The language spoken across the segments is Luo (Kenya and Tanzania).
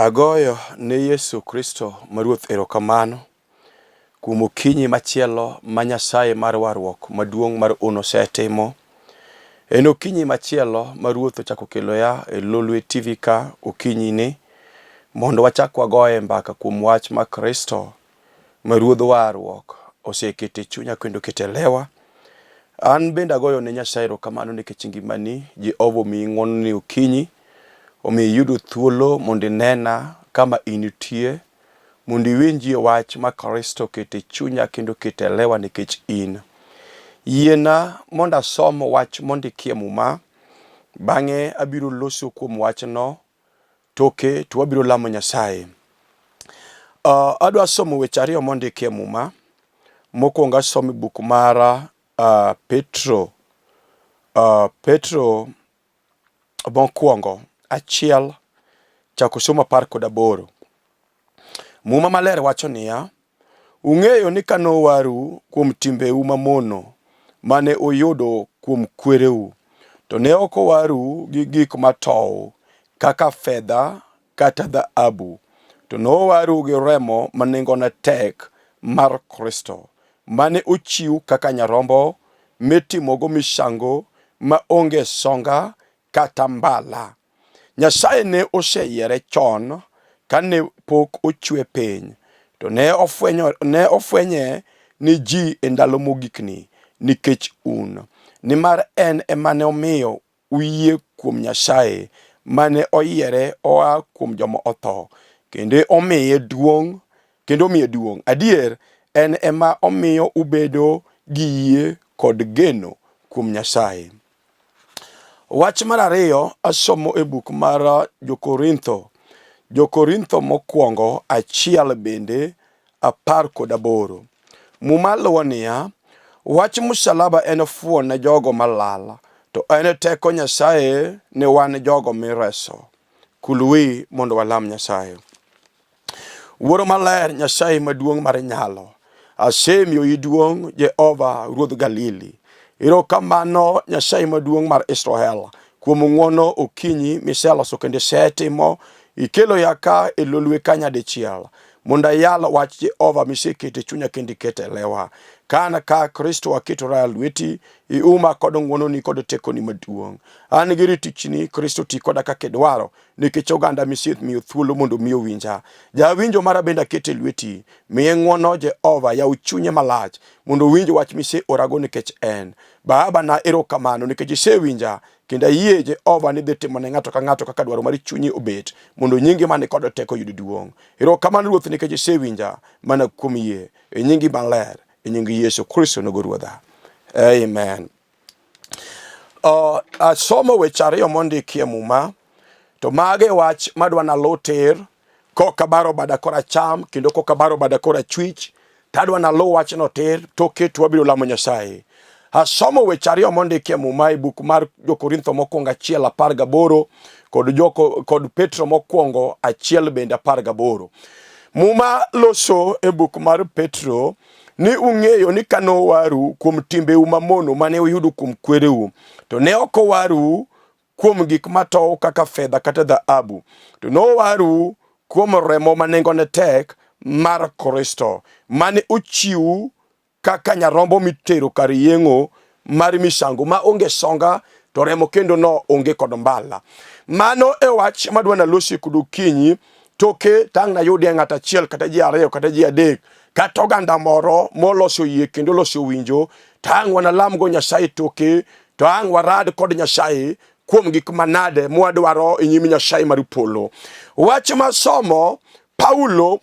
Agoyo ne Yesu Kristo ma Ruoth erokamano kuom okinyi machielo ma Nyasaye mar warruok maduong' mar un osetimo. En okinyi machielo ma Ruoth ochako okeloya e Lolwe TV ka okinyi ni mondo wachak wagoye mbaka kuom wach ma Kristo ma Ruodh warruok oseketo e chunya kendo oketo e lewa. An bende agoyo ne Nyasaye erokamano nikech ngimani, Jehova omiyi ng'wono ni okinyi, omiyo iyudo thuolo mondo inena kama intie, mondo iwinjie wach ma Kristo oketo e chunya kendo oketo e lewa nikech in. Yiena mondo asom wach mondikie Muma, bang'e abiro loso kuom wachno Toke to wabiro lamo Nyasaye. Adwa somo weche ariyo mondiki e Muma. Mokwongo asomo e buk mar Petro, Petro mokwongo achiel chako somo 18. Muma maler wacho niya, Ung'eyo ni ka nowaru kuom timbeu mamono mane uyudo kuom kwereu, to ne ok owaru gi gik matow kaka fedha kata dhahabu, to nowaru gi remo ma nengone tek mar Kristo, mane ochiw kaka nyarombo mitimogo misango ma onge songa kata mbala. Nyasaye ne oseyiere chon kane pok ochwe piny, to ne ofwenyo, ne ofwenye ni ji e ndalo mogikni nikech un, nimar en ema ne omiyo uyie kuom Nyasaye mane oyiere oa kuom joma otho, kendo omiye duong' kendo omiye duong'. Adier, en ema omiyo ubedo gi yie kod geno kuom Nyasaye. Wach mar ariyo asomo e buk mar Jokorintho. Jokorintho mokwongo achiel bende 18. Muma luwo niya, wach musalaba en fuwo ne jogo malal, to en teko Nyasaye ne wan jogo mireso. Kul wi mondo walam Nyasaye. Wuoro maler, Nyasaye maduong' mar nyalo, asemiyoi duong' Jehova Ruodh Galili. Erokamano Nyasaye maduong' mar Israel kuom ng'wono okinyi miseloso kendo isetimo. Ikelo ya ka e lolwe ka nyadichiel mondo ayal wach Jehova miseketo e chunya kendo iketo e lewa. Ka an ka Kristo aketora e lweti, iuma kod ng'wononi kod tekoni maduong'. An gi ritichni, Kristo ti koda kaka idwaro nikech oganda misemiyo thuolo mondo mi owinja. Jawinjo mara bende aketo e lweti, miye ng'wono Jehova, yaw chunye malach mondo owinj wach miseorago nikech en. Baba na erokamano nikech isewinja kendo ayie Jehova ni dhi timo ne ng'ato ka ng'ato kaka dwaro mar chunyi obet mondo nyingi mani kod teko oyud duong'. Erokamano Ruoth nikech isewinja mana kuom yie e nyingi maler e nying Yesu Kristo nogo Ruodha. Amen. Asomo weche ariyo mondiki e Muma, to mage wach madwa naluw tir kok abaro bada koracham kendo kok abaro bada korachwich, tadwa naluw wachno tir toke to wabiro lamo Nyasaye. Asomo weche ariyo mondiki e Muma e buk mar Jokorintho mokwongo achiel 18 kod joko, kod Petro mokwongo achiel bende 18. Muma loso e buk mar Petro ni ung'eyo ni ka nowaru kuom timbeu mamono mane uyudo kuom kwereu, to ne ok owaru kuom gik matow kaka fedha kata dhahabu, to nowaru kuom remo ma nengone tek mar Kristo, mane ochiw kaka nyarombo mitero kar yeng'o mar misango ma onge songa to remo kendo no onge kod mbala. Mano e wach madwa nalosi kod okinyi toke tang' nayudie ng'at achiel kata ji ariyo kata ji adek kata oganda moro moloso yie kendo loso winjo tang' wanalamgo Nyasaye toke to ang' warad kod Nyasaye kuom gik manade mwadwaro e nyim Nyasaye mar polo. Wach masomo Paulo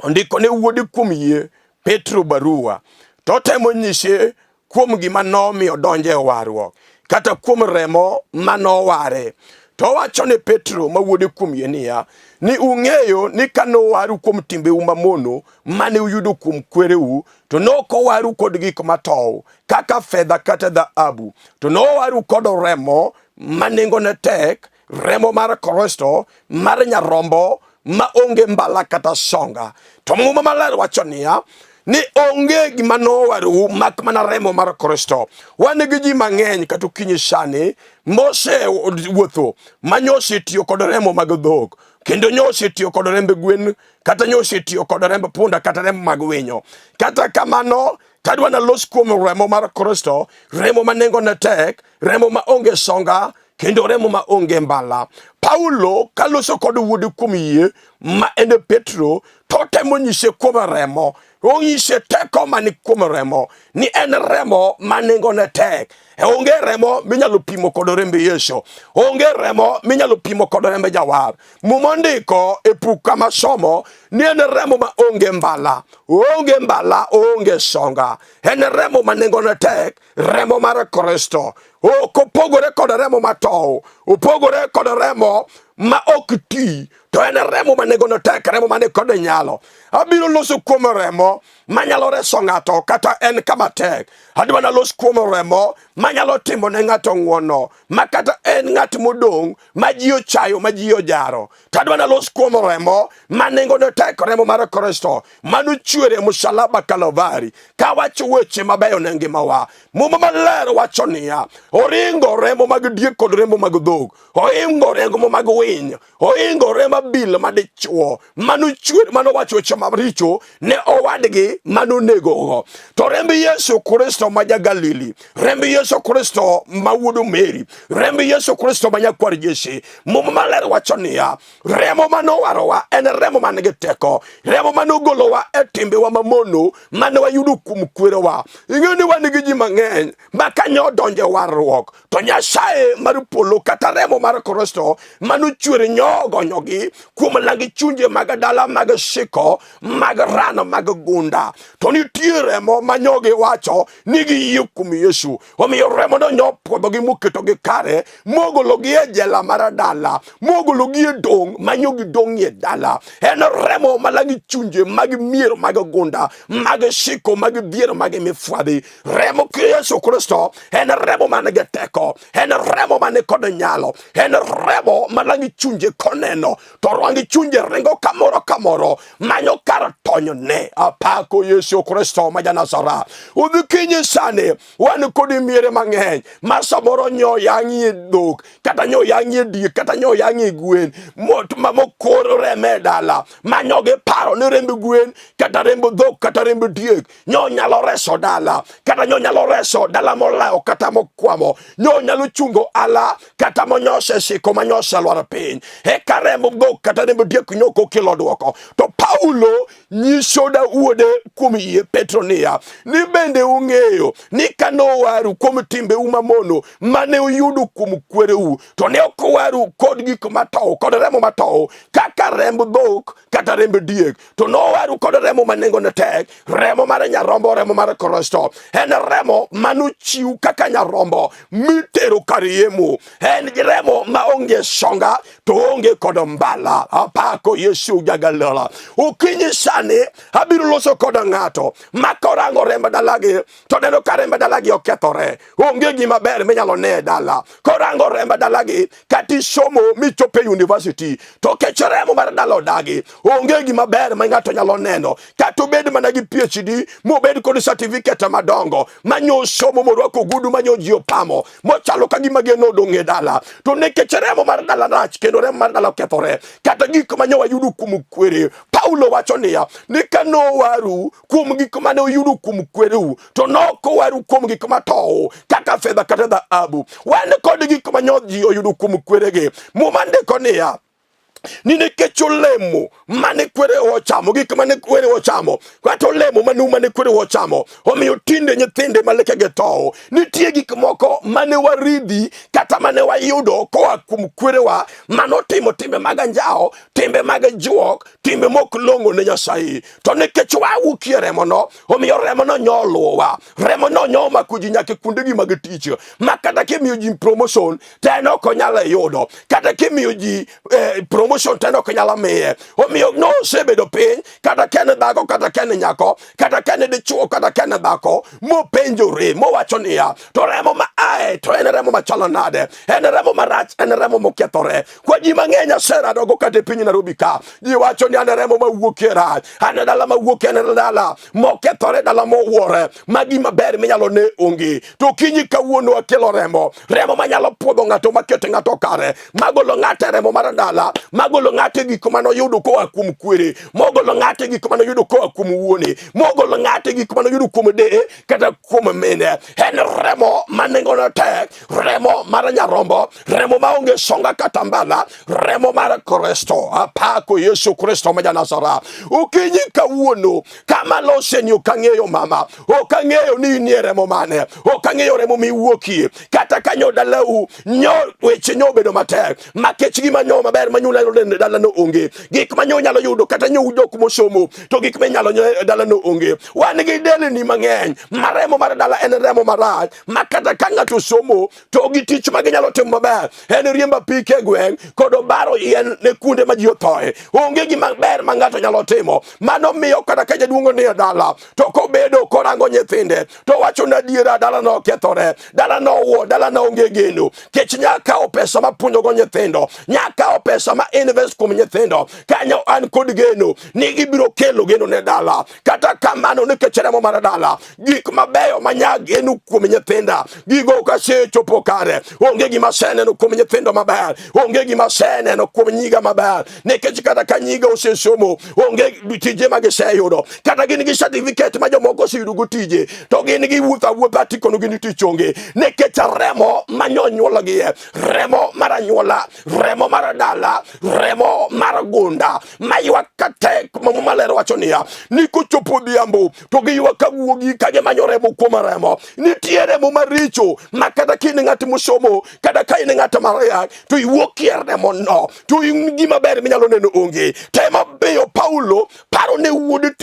ondiko ne wuode kuom yie Petro barua to otemo nyise kuom gima nomiyo donjo e warruok kata kuom remo ma noware. To owacho ne Petro ma wuode kuom yie niya, ni ung'eyo ni ka nowaru kuom timbeu mamono mane uyudo kuom kwereu, to nok owaru kod gik matow kaka fedha kata dhahabu, to nowaru kod remo ma nengone tek remo mar Kristo mar nyarombo ma onge mbala kata songa. To Muma Maler wacho niya ni onge gima nowarou mak mana remo mar Kristo. Wan gi ji mang'eny kata okinyi sani mosewuotho manyosetiyo kod remo mag dhok. Kendo nyo osetiyo kod remb gwen, kata nyo osetiyo kod remb punda, kata remb mag winyo. Kata kamano, tadwa nalos kuom remo mar Kristo, remo ma nengone tek, remo ma onge songa, kendo remo ma onge mbala. Paulo kaloso kod wuode kuom yie ma en Petro, to temo nyise kuom remo, onyise teko mani kuom remo, ni en remo ma nengone tek. E onge remo minyalo pimo kod remb Yesu, onge remo minyalo pimo kod remb jawar. Muma ondiko e buk kama somo ni en remo ma onge mbala, onge mbala, onge songa. En remo ma nengone tek, remo mar Kristo. Ok opogore kod remo matow, opogore kod remo ma ok ti, to en remo ma nengone tek, remo mane kod nyalo. Abiro loso kuom remo manyalo reso ng'ato kata en kama tek. Adwa nalos kuom remo manyalo timo ne ng'ato ng'wono, ma kata en ng'at modong' ma ji ochayo, ma ji ojaro. To adwa nalos kuom remo ma nengone tek, remo mar Kristo manochwer e musalaba Kalvari, kawacho weche mabeyo ne ngimawa. Muma maler wacho niya, oringo remo mag diek kod remo mag dhok, oingo remo mag winy, oingo remb abil madichuo manochwer manowacho weche maricho ne owadgi manonegogo. To remb Yesu Kristo ma ja-Galili, remb Yesu Kristo ma wuod Meri, remb Yesu Kristo ma nyakwar Jesse, Muma maler wacho niya, remo manowarowa en remo man gi teko, remo manogolowa e timbewa mamono mane wayudo kuom kwerewa. Ing'eyo ni wan gi ji mang'eny ma kanyo odonjo e warruok, to Nyasaye mar polo kata remo mar Kristo manochwer nyogonyogi kuom lang chunje mag dala mag siko mag rano mag gunda. To nitie remo ma nyogi wacho ni giyie kuom Yesu, omiyo remono nyopuodhogi moketogi kare, mogologi e jela mar dala, mogologi e dong' ma nyogi dong'ie dala. En remo malangi chunje mag mier mag gunda mag siko mag dhier mag mifwadhi. Remo Yesu Kristo en remo man gi teko, en remo man kod nyalo, en remo malangi chunje koneno to rangi chunje ringo kamoro kamoro manyo kar tonyne. Apako Yesu Kristo ma Janazara. Udhi kinyi sani wan kod miere mang'eny ma samoro nyo yang'ie dhok kata nyo yang'ie diek kata nyo yang'ie gwen ma mokor reme e dala manyo gi paro ni remb gwen kata remb dhok kata remb diek nyo nyalo reso dala kata nyo nyalo reso dala molawo kata mokwamo nyo nyalo chungo ala kata monyose siko manyose lwar piny eka remb dhok kata remb diek nyo kokelo dwoko. To Paulo nyiso da wuode kuom yie Petro niya, ni bende ung'eyo ni ka nowaru kuom timbeu mamono mane uyudo kuom kwereu, to ne ok owaru kod gik matow kod remo matow kaka remb dhok kata remb diek, to nowaru kod remo ma nengone tek, remo mar nyarombo, remo mar Kristo. En remo manochiw kaka nyarombo mitero kar yemo. En remo ma onge songa to onge kod mbala. Apako Yesu Jagalila. Okinyi sani abiro loso kod ng'ato ma korango remb dalagi to neno ka remb dalagi okethore, onge gima ber minyalo ne e dala. Korango remb dalagi kata isomo michopo e university to kech remo mar dala odagi, onge gima ber ma ng'ato nyalo neno. Kata obed mana gi PhD mobed kod certificate madongo manyo somo morwako ogudu manyo ji opamo mochalo ka gima geno odong' e dala, to nikech remo mar dala rach kendo remo mar dala okethore, kata gik ma wayudo kuom kwere. Paulo wacho niya, ni ka nowaru kuom gik mane uyudo kuom kwereu, to nok owaru kuom gik matow kaka fedha kata dhahabu. Wan kod gik ma nyo ji oyudo kuom kweregi. Muma ndiko niya, ni nikech olemo mane kwerewa ochamo, gik mane kwerewa ochamo, kata olemo mane mane kwerewa ochamo, omiyo tinde nyithinde ma lekegi tow. Nitie gik moko mane waridhi kata mane wayudo koa kuom kwerewa manotimo timbe mag anjawo, timbe mag juok, timbe mok long'o ne Nyasaye. To nikech wawuokie remono, omiyo remono nyo luwowa, remono nyo omako ji nyaka e kuondegi mag tich, ma kata kimiyo ji promotion to en ok onyal yudo, kata kimiyo ji promotion to en ok nyal miye. Omiyo nosebedo piny, kata ka en dhako, kata ka en nyako, kata ka en dichuo, kata ka en dhako, mopenjore mowacho niya, to remo ma ae to en remo machalo nade? En remo marach, en remo mokethore. Kwa ji mang'eny aseradogo kata e piny Nairobi ka, ji wacho ni an remo mawuok e rach, an e dala mawuok en dala mokethore, dala mowuore, ma gima ber minyalo ne onge. To kinyi kawuono akelo remo, remo manyalo puodho ng'ato, maketo ng'ato kare, magolo ng'ato e remo mar dala. Magolo ng'ato e gik mane oyudo koa kuom kwere, mogolo ng'ato e gik mane oyudo koa kuom wuone, mogolo ng'ato e gik mane oyudo kuom deye kata kuom mine. En remo ma nengone tek, remo mar nyarombo, remo maonge songa kata mbala, remo mar Kristo. Apako Yesu Kristo ma Janazara. Okinyi kawuono kama loseni ok ang'eyo mama, ok ang'eyo ni inie remo mane, ok ang'eyo remo miwuokie, kata kanyo dalau nyo weche nyo obedo matek makech gima nyo maber ma nyulo neno e dalano onge, gik ma nyo nyalo yudo kata nyo jok mosomo to gik ma inyalo nyo e dalano onge. Wan gi delni mang'eny ma remo mar dala en remo marach ma kata ka ng'ato somo to gi tich ma ginyalo timo maber en riembo apike e gweng' kod obaro yien ne kuonde ma ji othoe. Onge gima ber ma ng'ato nyalo timo. Mano miyo kata ka jaduong' ni e dala to kobedo korango nyithinde to wacho ni adiera dalano okethore, dalano owuo, dalano onge geno. Kech nya kawo pesa ma puonjogo nyithindo, nya kawo pesa ma invest kuom nyithindo. Kanyo an kod geno ni gibiro kelo geno ne dala. Kata kamano nikech remo mar dala, gik mabeyo ma nya geno kuom nyithinda, gigo kasechopo kare, onge gima aseneno kuom nyithindo maber, onge gima aseneno kuom nyiga maber, nikech kata ka nyiga osesomo, onge tije ma giseyudo, kata gin gi certificate ma jomoko oseyudo go tije, to gin giwuotho awuotha tikono gin tich onge, nikech remo ma nyonyuologie, remo mar anyuola, remo mar dala, remo mar gunda maywak katek. Mama maler wacho niya ni kochopo odhiambo to giywak ka guogi ka gimanyo remo kuom remo. Nitie remo maricho ma kata ka in ng'at mosomo kata ka in ng'at mariek to iwuokie remo no to in gima ber minyalo neno onge. Tema miyo Paulo paro ne wuod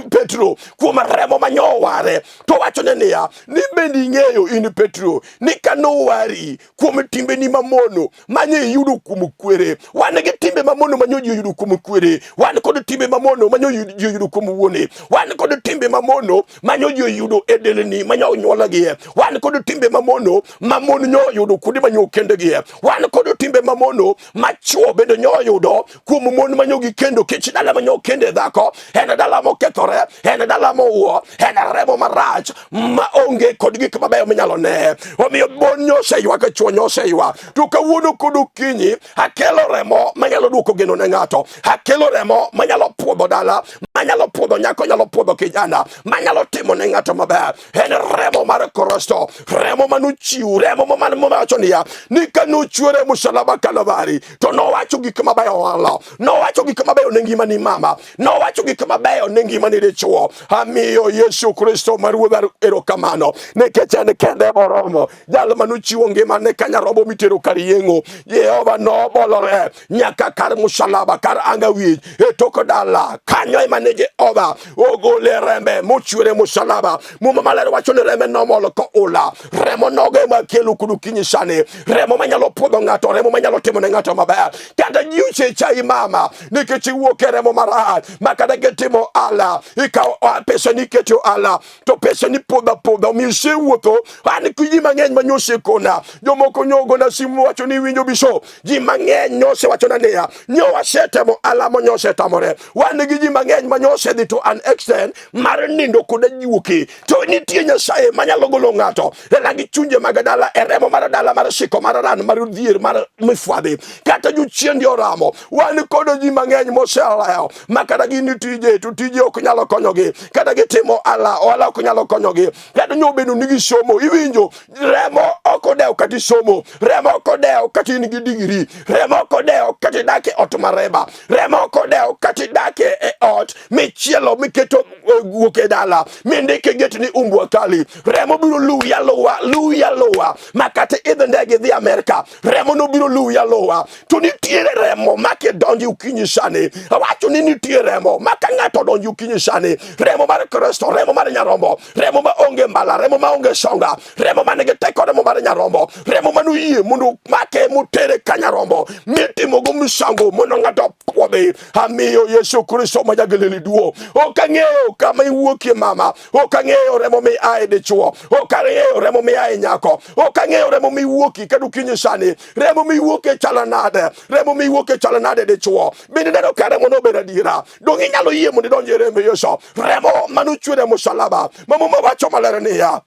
Petro kuom remo ma nyoware to wachone niya ni bende ing'eyo in Petro ni ka nowari kuom timbeni mamono manye iyudo kuom kwere. Wan gi timbe mamono manyo ji oyudo kuom kwere, wan kod timbe mamono manyo ji oyudo kuom wuone, wan kod timbe mamono manyo ji oyudo e delni manyo onyuolagie, wan kod timbe mamono ma mon nyo oyudo kuonde manyo okendegie, wan kod timbe mamono ma chwo bende nyo oyudo kuom mon manyo gikendo kech dala manyo okende dhako en dala mokethore, en dala mowuo, en remo marach ma onge kod gik mabeyo minyalo ne. Omiyo mon nyoseywa ka chwo nyoseywa, to kawuono kod okinyi akelo remo manyalo duoko geno ne ng'ato, akelo remo manyalo puodho dala, manyalo puodho nyako, nyalo puodho kijana, manyalo timo ne ng'ato maber. En remo mar Kristo, remo manochiw, remo mawacho niya ni ka nochwere e musalaba Kalvari to nowacho gik mabeyo walo, nowacho gik mabeyo ne ngimani mama, nowacho gik mabeyo ne ngimani dichwo. Amiyo Yesu Kristo ma Ruodha erokamano nikech en kende moromo, jal manochiwo ngimane ka nyarombo mitero kar yeng'o. Jehova nobolore nyaka kar musalaba, kar anga wich e tok dala kanyo ema ne Jehova ogole rembe mochwere musalaba. Muma maler wacho ni rembe nomol koula. Remo nogo ema kelo kudu kinyi sani, remo manyalo puodho ng'ato, remo manyalo timo ne ng'ato maber. Kata ji osechayi mama nikech iwuok e remo marach ma kata gitimo ala ikawo pesa ni iketo ala to pesa ni podha podha. Omiyo isewuotho an gi ji mang'eny ma nyosekona, jomoko nyogona simu wacho ni winjo biso, ji mang'eny nyosewachona niya nyo wasetemo ala mo nyosetamore. Wan gi ji mang'eny ma nyosedhi to an extent mar nindo kod ajuoke, to nitie Nyasaye manyalo golo ng'ato e lagi chunje mag dala, e remo mar dala, mar siko, mar ran, mar dhier, mar mifwadhi, kata jochiende oramo. Wan kod ji mang'eny moselewo ma kata gin tije to tije ok nyalo konyogi, kata gitimo ala ohala ok nyalo konyogi, kata nyo bedo ni gisomo. Iwinjo, remo ok odew kata isomo, remo ok odew kata in gi digri, remo ok odew kata idak e ot mareba, remo ok odew kata idak e ot michielo miketo guok e dala mindike get ni umbwa kali. Remo biro luwi aluwa, luwi aluwa ma kata idhi ndege idhi Amerka, remo no biro luwi aluwa. To nitiere remo ma kidonjo okinyi sani, awacho ni nitie remo ma ka ng'ato odonjo okinyi sani, remo mar Kristo, remo mar nyarombo, remo ma onge mbala, remo ma onge songa, remo ma nigi teko, remo mar nyarombo, remo ma noyie mondo make motere ka nyarombo mitimogo misango mondo ng'ato puodhi. Amiyo Yesu Kristo ma ja-Galili duong'. Ok ang'eyo kama iwuokie mama, ok ang'eyo remo mi ae dichuo, ok ang'eyo remo mi ae nyako, ok ang'eyo remo miwuokie kata okinyi sani, remo miwuokie chalo nade, remo miwuokie chalo nade dichuo. Bende ineno ka remo no bedo adiera? Donge inyalo yie mondo idonj e remb Yesu, remo manochwer e musalaba ma Muma wacho maler niya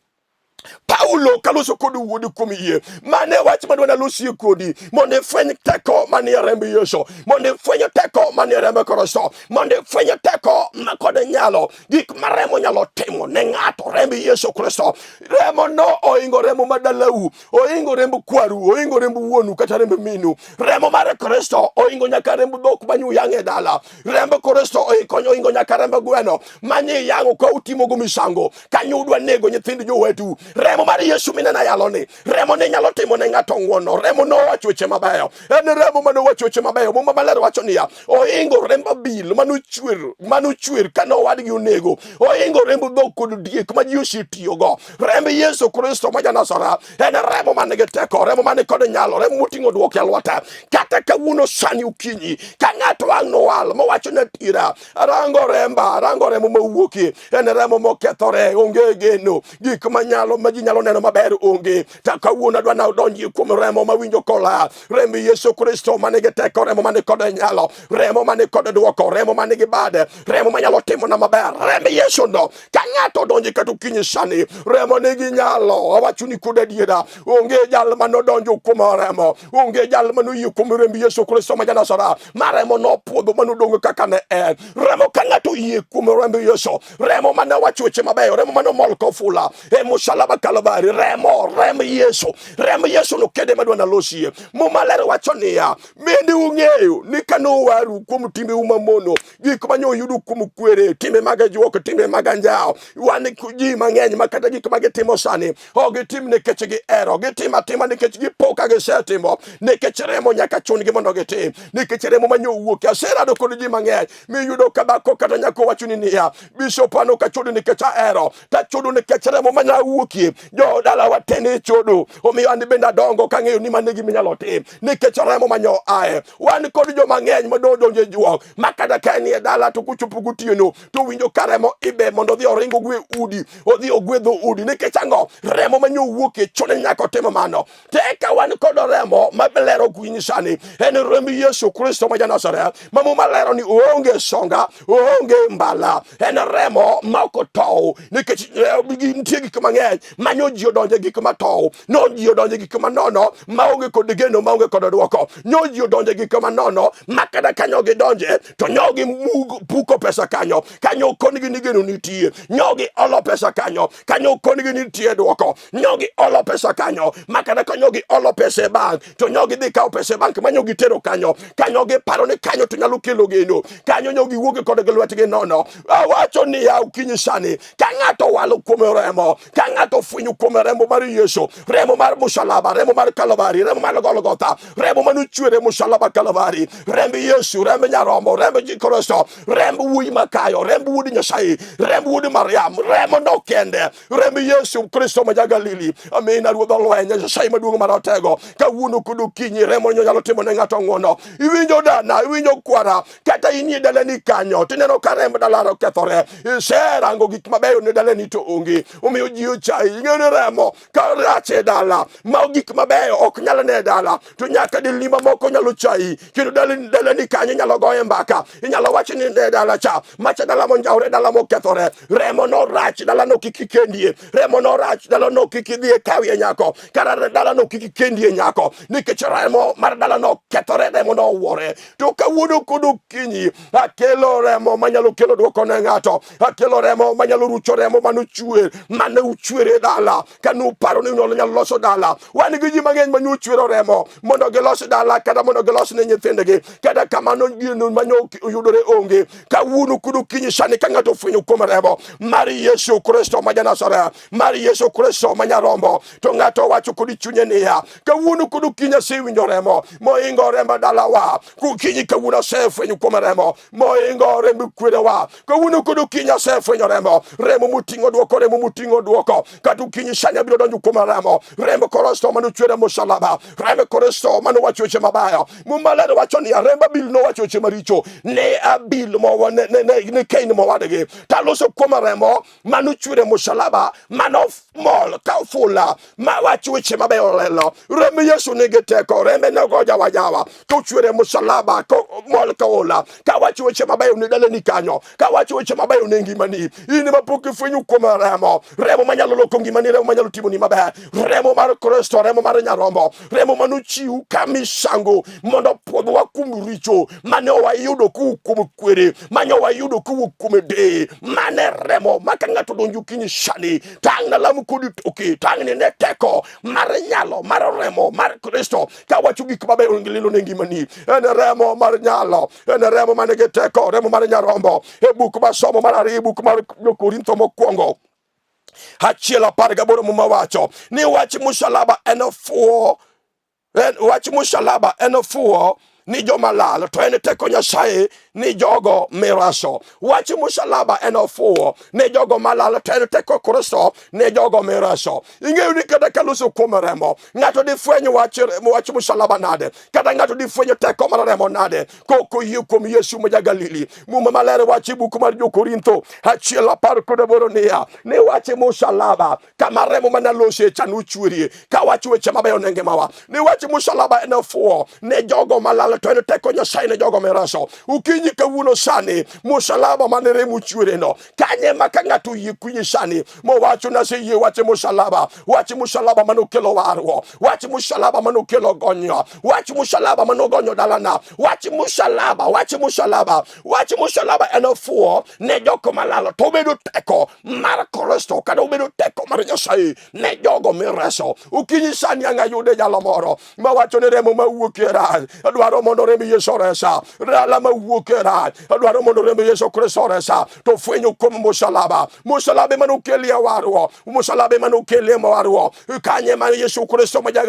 Paulo kaloso kod wuodi kuom yie. Mane wach madwa nalosie kodi mondo ifweny teko manie remb Yesu, mondo ifweny teko manie remb Kristo, mondo ifweny teko ma kod nyalo gik ma remo nyalo timo ne ng'ato. Remb Yesu Kristo, remo no oingo remo ma dalau, oingo remb kwaru, oingo remb wuonu kata remb minu. Remo mar Kristo oingo nyaka remb dhok manyu yang' e dala. Remb Kristo oingo nyaka remb gweno manye yang'o ka utimogo misango kanyo udwa nego nyithind jowetu. Remo mar Yesu minena yalo ni remo ni nyalo timo ne ng'ato ng'wono. Remo nowacho weche mabeyo, en remo mane owacho weche mabeyo. Muma maler wacho niya, oingo remb abil manochwer manochwer kane owadgi onego, oingo remb dhok kod diek ma ji osetiyogo. Remb Yesu Kristo ma ja-Nazareth en remo man gi teko, remo man kod nyalo, remo moting'o dwoko e lwete. Kata kawuono sani okinyi ka ng'ato ang' nowal mowacho ni atira, arango remba, arango remo mawuokie, en remo mokethore, onge geno, gik manyalo ma ji nyalo neno maber onge. Ta kawuono adwa na odonji kuom remo mawinjo kola, remb Yesu Kristo man gi teko, remo man kod nyalo, remo man kod dwoko, remo man gi bade, remo manyalo timona maber, remb Yesu no. Ka ng'ato odonji kata okinyi sani, remo nigi nyalo. Awacho ni kod adiera, onge jal manodonjo kuom remo, onge jal manoyie kuom remb Yesu Kristo ma ja-Nazareth, ma remo nopuodho manodong' kaka ne en. Remo ka ng'ato oyie kuom remb Yesu, remo mane owacho weche mabeyo, remo mane omol kofula e musalaba Kalvari, remo, remb Yesu, remb Yesu no kede madwa nalosie. Muma ler wacho niya, bende ung'eyo ni kane owaru kuom timbeu mamono, gik ma nyo kuom kwere, timbe mag ajuok, timbe mag anjawo. Wan ji mang'eny ma kata gik ma gitimo sani ok gitim nikech gihero, gitimo atima nikech gipo ka gisetimo, nikech remo nyaka chun-gi mondo gitim, nikech remo ma nyo wuok. Aserado kod ji mang'eny miyudo ka dhako kata nyako wacho ni niya, bishop an ok achodo nikech ahero, tachodo nikech remo ma nawuokie, jo dalawa te ne chodo, omiyo an bende adongo kang'eyo ni mano e gima inyalo tim nikech remo ma nyo aye. Wan kod joma ng'eny ma dodonjo e juok ma kata ka en e dala to kochopo gotieno to winjo ka remo ibe mondo odhi oring ogwe udi, odhi ogwe dho udi nikech ang'o? Remo ma nyo wuokie chune nyaka otim mano. To eka wan kod remo ma lero gwiny sani en remb Yesu Kristo ma ja-Nazareth ma Muma lero ni oonge songa, oonge mbala, en remo ma ok otow nikech nitie gik mang'eny ma nyo ji odonjo e gik matow, nyo ji odonjo e gik manono maonge kod geno, maonge kod dwoko, nyo ji odonjo e gik manono ma kata kanyo gidonje to nyo gipuko pesa kanyo, kanyo konigi ni geno nitie, nyo giolo pesa kanyo, kanyo konigi nitie dwoko, nyo giolo pesa kanyo ma kata kanyo giolo pesa e bank to nyo gidhi kawo pesa e bank ma nyo gitero kanyo, kanyo giparo ni kanyo to nyalo kelo geno, kanyo nyo giwuok kod gi lwetgi nono. Awacho niya okinyi sani, ka ng'ato owalo kuom remo, ka ng'ato ofwenyo kuom remo mar Yesu, remo mar musalaba, remo mar Kalvari, remo mar Golgotha, remo mane ochwer e musalaba Kalvari, remb Yesu, remb Nyarombo, remb Kristo, remb wuoyi makayo, remb wuod Nyasaye, remb wuod Mariam, remo no kende, remb Yesu Kristo ma ja-Galili. Amina, Ruodh olweny, Nyasaye maduong' maratego, kawuono kod okinyi remo nyalo timo ne ng'ato ng'wono. Iwinjo dana, iwinjo kwara, kata inie dalani kanyo tineno ka remb dalano okethore, iserango gik mabeyo ne dalani to onge, omiyo ji ochayi. Ing'eyo ni remo ka rach e dala ma gik mabeyo ok nyal ne e dala, to nyaka delni mamoko nyalo chayi, kendo dalani kanyo inyalo goye mbaka, inyalo wach ni ne dala cha macha dala monjawre, dala mokethore, remo no rach, dalano kik ikendie, remo no rach, dalano kik idhie kawie nyako, kata dalano kik ikendie nyako, nikech remo mar dalano okethore, remo no owuore. To kawuono kod okinyi akelo remo manyalo kelo dwoko ne ng'ato, akelo remo manyalo rucho remo mane ochwer, mane uchwer e dala kane uparo ni unyalo loso dala. Wan gi ji mang'eny mane ochwero remo mondo gilos dala kata mondo gilos ne nyithindgi, kata kamano gino mane oyudore onge. Kawuono kod okinyi sani ka ng'ato ofwenyo kuom remo mar Yesu Kristo ma ja-Nazareth, mar Yesu Kristo ma Nyarombo, to ng'ato owacho kod chunye niya, kawuono kod okinyi asewinjo remo moingo remb dalawa, kokinyi kawuono asefwenyo kuom remo moingo remb kwerewa, kawuono kod okinyi asefwenyo remo, remo moting'o dwoko, remo moting'o dwoko, kata okinyi sani abiro donjo kuom remo, remb Kristo mane ochwer e musalaba, remb Kristo mane owacho weche mabeyo. Muma ler wacho niya, remb Abil nowacho weche maricho ne Abil mowa, ne, ne, ne, ne Kain mowadgi. Taloso kuom remo mane ochwer e musalaba, mane mol ka ofula ma wacho weche mabeyo lelo. Remb Yesu nigi teko, rembe nogo jawa jawa kochwer e musalaba ko mol ka ola. Kawacho weche mabeyo ne dalani kanyo, kawacho weche mabeyo ne ngimani, in ma pok ifwenyo kuom remo, remo manyalo loko ngimani, remo manyalo timoni maber, remo mar Kristo, remo mar Nyarombo, remo manochiw ka misango mondo opwodhwa kuom richo mane wayudo kowuok kuom kwere, mane wayudo kowuok kuom deye. Mane remo ma ka ng'ato donjo okinyi sani, tang' nalam kodi toke, tang' ni ne teko mar nyalo mar remo mar Kristo kawacho gik mabeyo lilo ne ngimani. En remo mar nyalo, en remo manigi teko, remo mar Nyarombo. E buk masomo mar ariyo, buk mar Jokorintho mokwongo 1:18, Muma wacho ni wach musalaba en fuwo, en wach musalaba en fuwo ni joma lal, to en teko Nyasaye ni jogo miraso. Wach musalaba en ofuwo ne jogo malal, to en teko Kristo ne jogo miraso. Ing'eyo ni kata kaloso kuom remo, ng'ato difweny wach, wach musalaba nade? Kata ng'ato difwenyo teko mar remo nade? Kok oyie kuom Yesu ma ja-Galili. Muma maler wacho e buk mar Jo-Korintho 1:18 niya, ni wach musalaba kama remo mane alosie cha nochwerie, kawacho weche mabeyo ne ngimawa, ni wach musalaba en fuwo ne jogo malal, to en teko Nyasaye ne jogo miraso. Okinyi kawuono sani, musalaba mane remo chwereno kanye ma ka ng'ato oyie kunyi sani mowacho naseyie wach musalaba, wach musalaba mane okelo warruok, wach musalaba mane okelo gonyo, wach musalaba mane ogonyo dalana, wach musalaba, wach musalaba, wach musalaba en fuwo ne jogo malalo, to obedo teko mar Kristo kata obedo teko mar Nyasaye ne jogo mireso. Okinyi sani ang' ayude jalo moro mawacho ni remo mawuok e rach, adwaro mondo remb Yesu oresa. Dala mawuok e rach, adwaro mondo remb Yesu Kristo oresa. To fwenyo kuom musalaba, musalaba ema nokelie warruok, musalaba ema nokelie warruok. Kanye ma Yesu Kristo ma ja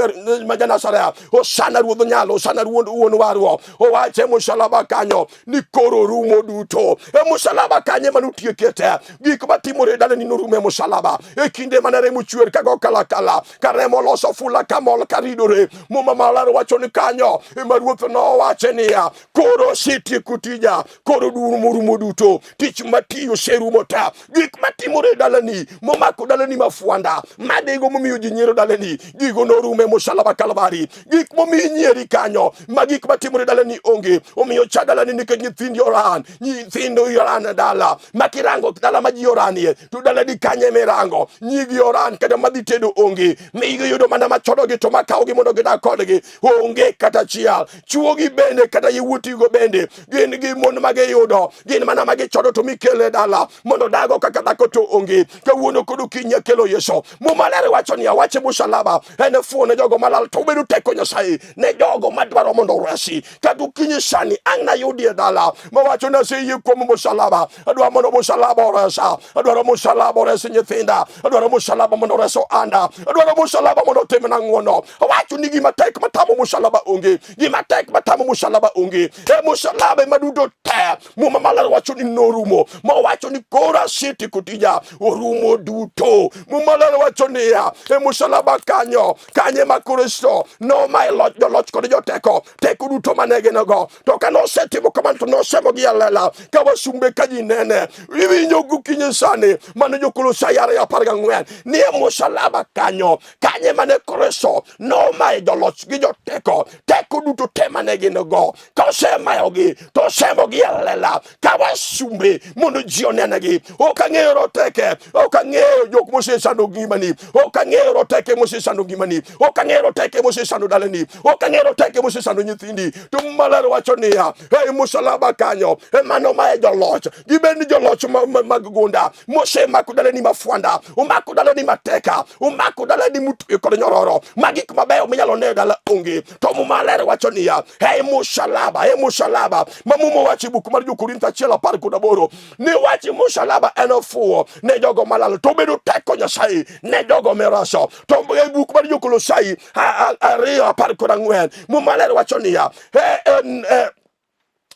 Nazareth, Hosana Ruodh nyalo, Hosana Ruodh wuon warruok, owache musalaba kanyo ni koro rumo duto. E musalaba kanye mane otiekie te gik matimore e dalani norumo e musalaba. E kinde mane remo chwer kago kalakala, ka remo loso fula kamol karidore, Muma maler wacho ni kanyo ema Ruoth nowache niya, koro osetieko tija, koro rumo duto, tich matiyo oserumo ta. Gik matimore e dalani momako dalani mafwanda madego momiyo ji nyiero dalani, gigo norumo e musalaba Kalvari. Gik momiyo nyieri kanyo ma gik matimore dalani onge, omiyo cha dalani nikech nyithindi oran, nyithindo oran dala ma kirango dala ma ji oranie to dalani kanye mirango nyigi oran, kata madhi tedo onge, migiyudo mana machodogi to makawogi mondo gidag kodgi onge kata achiel. Chuogi bende kata yawuotigo bende gin gi mon magiyudo, gin mana magichodo to mikele dala mondo dago kaka dhako to onge. Kawuono kod okinyi akelo Yesu. Muma ler wacho niya, wache musalaba en fuwo ne jogo malal, to obedo teko Nyasaye ne jogo madwaro mondo oresi. Kata okinyi sani ang' nayudi e dala mawacho ni aseyie kuom musalaba, adwaro mondo musalaba oresa, adwaro musalaba ores nyithinda, adwaro musalaba mondo ores ohanda, adwaro musalaba mondo otimna ng'wono. Awacho ni gima tek matamo musalaba onge, gima tek matamo musalaba onge. E musalaba ema duto te. Muma maler wacho ni norumo, mowacho ni koro asetieko tija, orumo duto. Muma maler wacho niya, e musalaba kanyo, kanye ma Kristo nomaye loch joloch kod joteko, teko duto mane gin go. To ka nosetimo kamano to nosemogi e lela ka wasumbe ka ji nene. Iwinjo gokinyi sani mano Jo-Kolosai 2:14 ni e musalaba kanyo, kanye mane Kristo nomaye joloch gi joteko, teko duto te mane gin go. Ka osemayogi to osemogi e lela ka wasumbe mondo ji onenegi. Ok ang'eyo roteke, ok ang'eyo jok mosesando ngimani, ok ang'eyo roteke mosesando ngimani, ok ang'eyo roteke mosesando dalani, ok ang'eyo roteke mosesando nyithindi. To maler wacho niya, ei musalaba kanyo ema nomaye joloch, gibed ni joloch mag gunda mosemako dalani mafwanda, omako dalani mateka, omako dalani motwe kod nyororo, ma gik mabeyo minyalo ne e dala onge. To Muma ler wacho niya, ei musalaba, e musalaba ma Muma wacho e buk mar Jo-Korintho 1:18 ni wach musalaba en ofuwo ne jogo malal, to obedo teko Nyasaye ne jogo mireso. To e buk mar Jo-Kolosai 2:14 Muma ler wacho niya,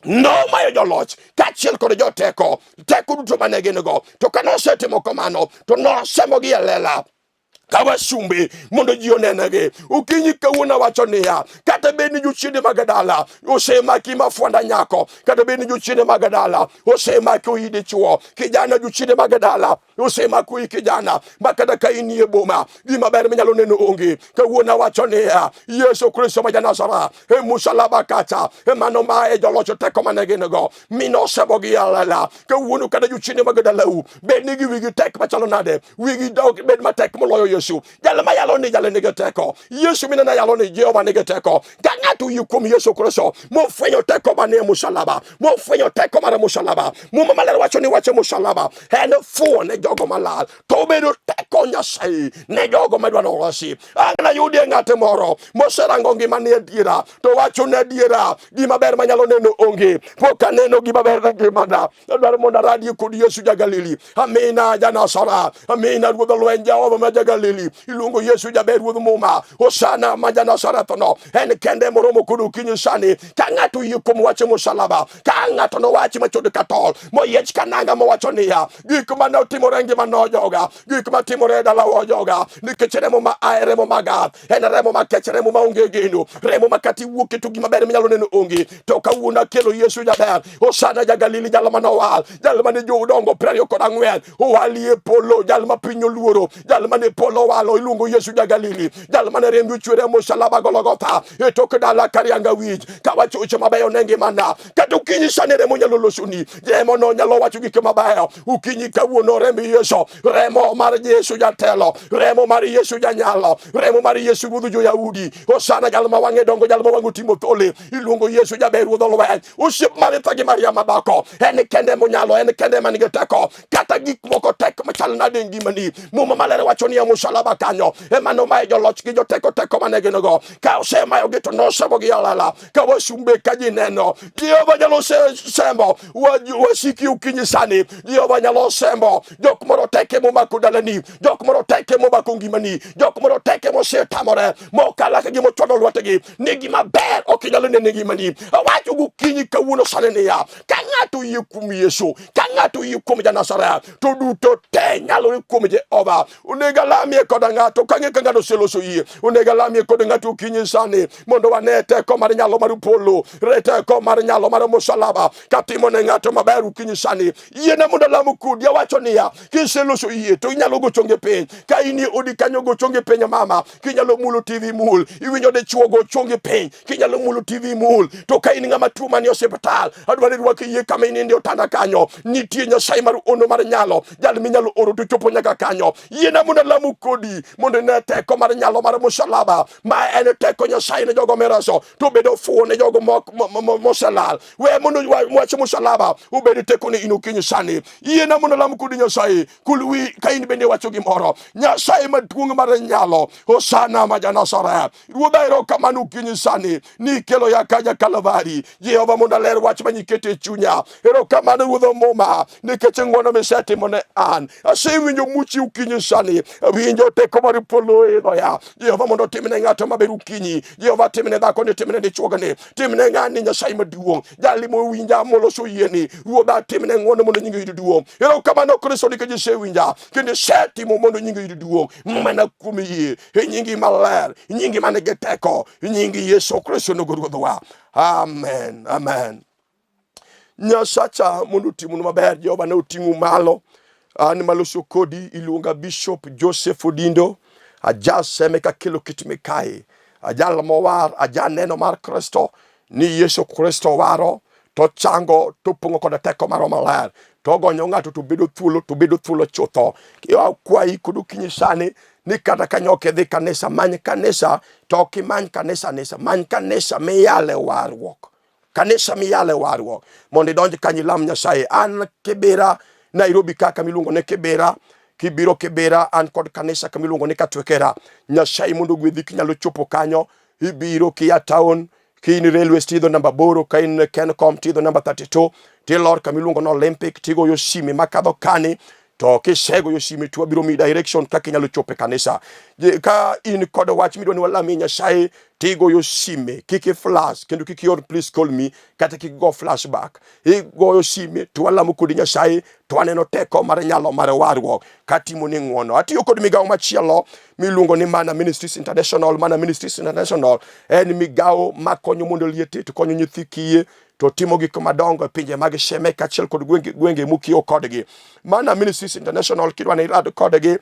nomayo joloch kaachiel kod joteko teko duto mane gin go. To ka nosetimo kamano to nosemogi e lela ka wasumbe mondo ji onenegi. Okinyi kawuono awacho niya, kata Kata bed ni jochiende mag dala osemaki mafwanda nyako, kata bed ni jochiende mag dala osemaki oyi dichuo, kijana jochiende mag dala osemako i kijana ma kata ka inie boma gima ber minyalo neno onge. Kawuono awacho niya, Yesu Kristo ma ja-Nazareth e musalaba kacha ema nomaye joloch teko mane gin go mi nosebogi e lela. Kawuono kata jochiende mag dalau bed ni gi wigi tek machalo nade, wigi dok bed matek moloyo Yesu. Jal ma yalo ni jal nigi teko. Yesu minena yalo ni Jehova nigi teko. Ka ng'ato oyie kuom Yesu Kristo mofwenyo teko manie musalaba, mofwenyo teko mar musalaba. Muma maler wacho ni wacho musalaba en fuwo ne jogo malal, to obedo teko Nyasaye ne jogo madwaro resi. Ang' nayudie ng'at moro moserango ngimane adiera, to wacho ne adiera, gima ber manyalo neno onge. Pok aneno gima ber e ngimana. Adwaro mondo aradie kod Yesu ja Galili. Amina ja Nasara. Amina ruodh lweny Jehova ma ja Galili. Iluongo Yesu jaber ruodh muma. Hosana ma ja Nazareth no. En kende moromo kod okinyi sani. Ka ng'ato oyie kuom wach musalaba, ka ng'ato nowachi machod ka tol, moyiech ka nanga mowacho niya, gik mane otimore e ngima nojoga, gik matimore e dalawa ojoga, nikech remo ma ae remo magath, en remo makech, remo ma onge geno, remo ma kata iwuok to gima ber minyalo neno onge. To kawuono akelo Yesu jaber, Hosana ja Galili, jal mane owal, jal mane jodongo 24 owali e polo, jal ma piny oluoro, jal mane polo owalo, iluongo Yesu ja Galili, jal mane rembe ochwer e musalaba Golgotha, e tok dala Karianga wich, kawacho weche mabeyo ne ngimana. Kata okinyi sani remo nyalo losoni, remo no nyalo wacho gik mabeyo. Okinyi kawuono remb Yesu, remo mar Yesu jatelo, remo mar Yesu janyalo, remo mar Yesu ruodh jo-Yahudi. Hosana jal ma wang'e dongo, jal ma wang'e otimo thole, iluongo Yesu jaber ruodh lweny. Osiep Maritha gi Maria madhako, en kende monyalo, en kende man gi teko. Kata gik moko tek machal nade e ngimani, Muma maler wacho ni e musalaba kanyo ema nomaye joloch gi joteko teko mane gin go. Ka osemayogi to nosebogi e lela ka wasumbe ka ji neno. Jehova nyalo sembo wasiki okinyi sani. Jehova nyalo sembo jok moro teke momako dalani, jok moro teke momako ngimani, jok moro teke mosetamore mokala ka gima ochwado lwetgi ni gima ber ok inyalo neno e ngimani. Awacho gokinyi kawuono sani niya, ka ng'ato oyie kuom Yesu, ka ng'ato oyie kuom ja-Nazareth, to duto te nyalore kuom Jehova. Onego alamie koda ng'ato kang'e ka ng'ato oseloso yie. Onego alamie kod ng'ato okinyi sani mondo wane teko mar nyalo mar polo, re teko mar nyalo mar musalaba katimo ne ng'ato maber okinyi sani. Yiena mondo alam kodi. Awacho niya, kiseloso yie to inyalo go chonge piny. Ka in e odi kanyo go chonge piny mama, kinyalo mulo TV mul, iwinjo dichuo go chonge piny, kinyalo mulo TV mul. To ka in ng'ama tuo manie osiptal, adwaro ni irwak yie kama ininde otanda kanyo. Nitie Nyasaye mar ono mar nyalo, jal minyalo oro to chopo nyaka kanyo. Yiena mondo alamu kodi mondo ine teko mar nyalo mar musalaba, ma en teko Nyasaye ne jogo mireso, to bedo fuwo ne jogo moselal. We mondo wach musalaba obed teko ne in okinyi sani. Yiena mondo alam kodi Nyasaye, kul wi ka in bende wacho gimoro. Nyasaye maduong' mar nyalo, Hosana ma ja-Nazareth. Ruodha erokamano okinyi sani ni ikelo ya kaja Kalvari. Jehova mondo aler wach ma nyiketo e chunya. Erokamano Ruodh Muma nikech ng'wono misetimo ne an. Asewinjo muchi okinyi sani, awinjo teko mar polo idho ya. Jehova mondo otimne ng'ato maber okinyi. Jehova timne dhako ni, timne dichuogni, timne ng'ani Nyasaye maduong'. Jali mowinja moloso yieni. Ruodha timne ng'wono mondo nyingi oyud duong'. Erokamano Kristo nikech isewinja kendo isetimo mondo nyingi oyud duong' mana kuom yie e nyingi maler, nyingi man gi teko, nyingi Yesu Kristo nogo Ruodhwa. Amen, amen. Nyasacha mondo otimnu maber. Jehova ne oting'u malo. An maloso kodi iluonga Bishop Joseph Odindo, ajaseme kakelo kit mikayi, ajal mowar, ajaneno mar Kristo ni Yesu Kristo waro to chango to pong'o koda teko mar Roho Maler to ogonyo ng'ato to bedo thuolo to bedo thuolo chutho. Akwayi kod okinyi sani ni kata kanyo ok idhi kanisa, many kanisa to ok imany kanisa nisa, many kanisa miyale warruok, kanisa miyale warruok mondo idonj kanyo ilam Nyasaye. An Kibera Nairobi kaka miluongo ni Kibera, kibiro Kibera an kod kanisa kama iluongo ni Katwekera. Nyasaye mondo ogwedhi kinyalo chopo kanyo, ibiro kia town ka in railways tidho namba 8, ka in Kencom tidho namba 32, tilor kama iluongo ni Olympic, tigoyo sime makadho kani. To kisegoyo sime to wabiro miyi direction kaka inyalo chopo e kanisa. Ka in kod wach midwa ni walamie Nyasaye, tigoyo sime, kik i flash kendo kik ior please call me kata kik go flashback. Igoyo sime to walamo kodi Nyasaye to waneno teko mar nyalo mar warruok katimo ni ng'wono. Atiyo kod migawo machielo miluongo ni Mana Ministries International. Mana Ministries International en migawo makonyo mondo liete to konyo nyithi kiye to timo gik madongo e pinje mag Sheme kaachiel kod gwenge, gwenge mokiewo kodgi. Mana Ministries International kidwa ni irad kodgi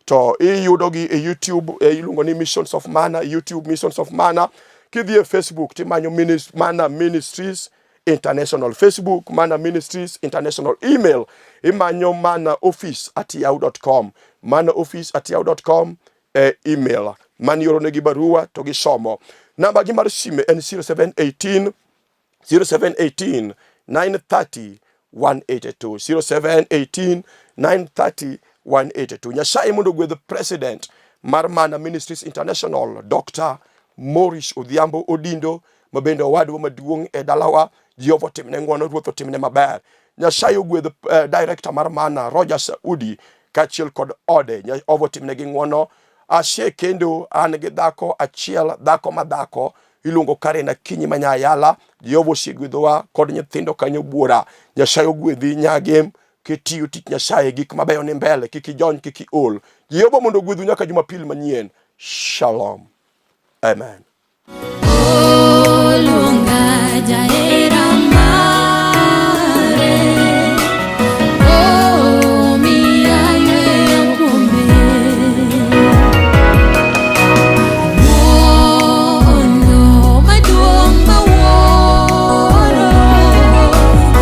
to iyudogi e YouTube e iluongo ni Missions of Mana, YouTube Missions of Mana. Kidhi e Facebook timanyo Minis, Mana Ministries International, Facebook Mana Ministries International, email imanyo mana office at yahoo.com, mana office at yahoo.com e email mani ioronegi barua to gisomo. Namba gi mar sime en 0718 0718 930 182 0718 930 182. Nyasaye mondo ogwedh president mar Mana Ministries International Dr. Maurice Odhiambo Odindo ma bende owadwa maduong' e dalawa. Jehova otimne ng'wono, Ruoth otimne maber. Nyasaye ogwedh director mar Mana Roger Saudi kaachiel kod ode. Jehova otimnegi ng'wono. Ashe kendo an gi dhako achiel, dhako ma dhako iluongo Karen Akinyi ma Nyayala. Jehova osegwedhowa kod nyithindo kanyo buora. Nyasaye ogwedhi Nyagem kitiyo tich Nyasaye, gik mabeyo ni mbele, kik ijony, kik iol. Jehova mondo ogwedhu nyaka Jumapil manyien. Shalom. Amen.